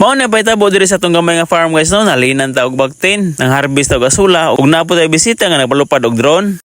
Mao na pahitabo diri sa atong gamay nga farm, guys, no, nalinan ta og bagtin, nang harvest ta og asola ug naa pod tay bisita nga nagpalupad og drone.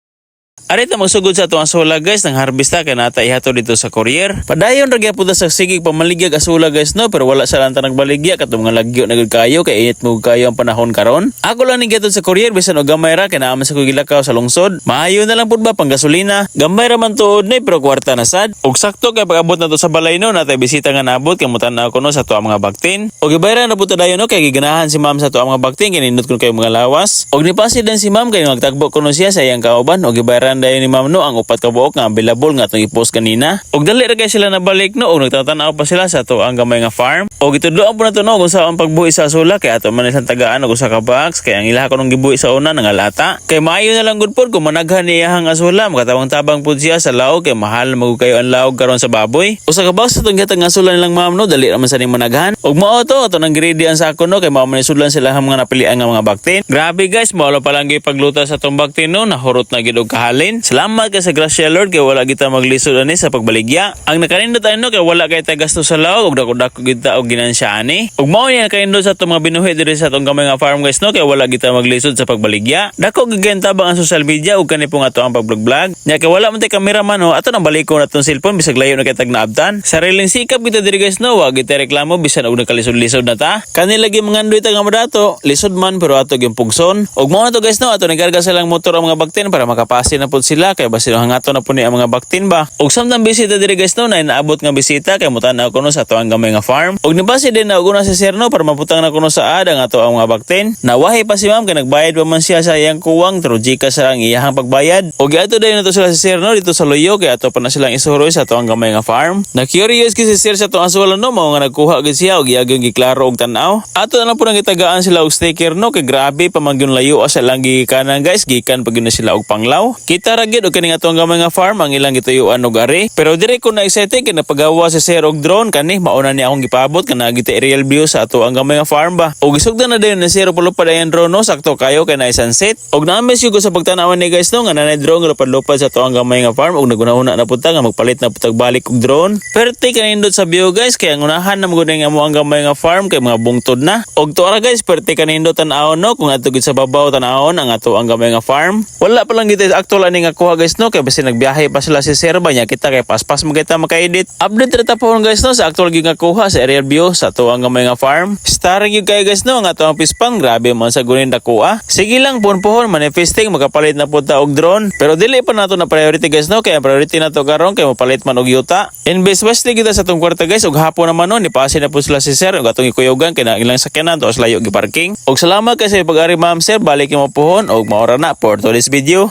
Ari ta magsugod sa atong asola, guys, nang harvest ta kay nata ihatod dito sa courier. Padayon ra gyapon ta sa sigig pamaligyag asola, guys, no, pero wala sa lang ta nagbaligya katong mga lagyo na gud kayo kay init mo kayo ang panahon karon. Ako lang ning gihatod sa courier bisan og gamay ra kay naa man sa ko gilakaw sa lungsod. Maayo na lang pud ba pang gasolina. Gamay ra man tuod ni pero kwarta na sad. Og sakto kay pag-abot na to sa balay, no, natay bisita nga nabot kay mutan-aw kuno sa ato ang mga bagtin. Og gibayran na pud ta dayon, no, kay giganahan si ma'am sa ato ang mga bagtin kay nindot kuno kayo mga lawas. Og nipasi din si ma'am kay magtagbo kuno siya sa iyang kauban og gibayran dayon ni ma'am, no, ang upat ka buok nga available nga atong i-post kanina. Og dali ra kay sila nabalik, no, og nagtatan-aw pa sila sa ato ang gamay nga farm. Og gitudloan po nato, no, kung sa ang pagbuhi sa asola kay ato man isang tagaan og usa ka box kay ang ilaha kunong gibuhi sa una nangalata. Kay maayo na lang gud pod kung managhan ni iyahang asola, makatabang-tabang pud siya sa laog kay mahal man kayo ang laog karon sa baboy. Usa ka box atong gihatag nga asola nilang ma'am, no, dali ra man sa ning managhan. Og mao to ato nang giredi ang sako, no, kay mao man sudlan sila ang mga napilian nga mga bagtin. Grabe, guys, mao lang palang pagluta sa atong bagtin, no, nahurot na gid og kahalin. Salamat kay sa grasya, Lord, kay wala kita maglisod ani sa pagbaligya. Ang nakanindot ani, no, kay wala kay ta gasto sa laog og dako-dako gid ta og ginansya ani. Ug mao ni nakaindot sa atong mga binuhi diri sa atong gamay nga farm, guys, no, kay wala kita maglisod sa pagbaligya. Dako gid tabang ang social media ug kani pong ato ang pag-vlog. Nya kay wala man tay cameraman, no, ato nang balikon atong cellphone bisag layo na kay tag naabtan. Sariling sikap kita diri, guys, no, wa kita reklamo bisan og nagkalisod-lisod na ta. Kani lagi mangandoy ta nga madato, lisod man pero ato gyud pugson. Ug mao na to, guys, no, ato nagkarga silang motor ang mga bagtin para makapasi na pud sila kay basin hangato na po ni ang mga bagtin ba. Ug samtang bisita diri, guys, no, na naabot nga bisita kay mutan-aw kuno sa ato ang gamay nga farm. Ug nibasi din na og una si sir, no, para mabutang na kuno sa ad ang ato ang mga bagtin. Nawahi pa si ma'am kay nagbayad pa man siya sa iyang kuwang pero GCash ang iyahang pagbayad. Ug giadto dayon nato sila si sir, no, dito sa Luyo kay ato pa na silang isuroy sa ato ang gamay nga farm. Na curious kay si sir sa atong asola, no, mao nga nagkuha gid siya ug iyang giklaro og tan-aw. Ato na lang po nang gitagaan sila og sticker, no, kay grabe pa man gyud layo sa ilang gikanan, guys, gikan pa gyud na sila og Panglao. Kita ra gyud og kaning atong gamay nga farm ang ilang gituyuan og ari. Pero dire ko na excited kay napagawa si sir og drone kani mao na niya akong gipabot kana gita aerial view sa ato ang gamay nga farm ba. Og gisugdan na dayon ni sir palupad ayan drone, no, sakto kayo kay na sunset. Og na-miss ko sa pagtanawan ni, guys, no, nga nanay drone nga lupad-lupad sa ato ang gamay nga farm og nagunahuna na pud ta nga magpalit na pud tag balik og drone. Pero ti kanindot sa view, guys, kay ang unahan na magud nga mo ang gamay nga farm kay mga bungtod na. Og to ra, guys, perti kanindot tan-awon, no, kung adto gid sa babaw tan-awon ang ato ang gamay nga farm. Wala pa lang gid actual ani nga kuha, guys, no, kay basin nagbiyahe pa sila si sir ba nya kita kay paspas mo kita maka-edit. Update ra ta pohon, guys, no, sa actual gyud nga kuha sa aerial view sa ato ang gamay nga farm. Starring gyud kayo, guys, no, ang ato ang pispan, grabe man sa gunin dakuha. Sige lang pohon pohon manifesting makapalit na pud ta og drone. Pero dili pa nato na priority, guys, no, kay ang priority nato karon kay mopalit man og yuta. Invest wisely kita sa atong kwarta, guys, ug hapon naman, no, nipase na po sila si sir ug atong ikuyogan kay na ilang sakyanan to layo gi parking. Og salamat kay sa pag-ari, ma'am, sir, balik mo pohon ug maora na for today's video.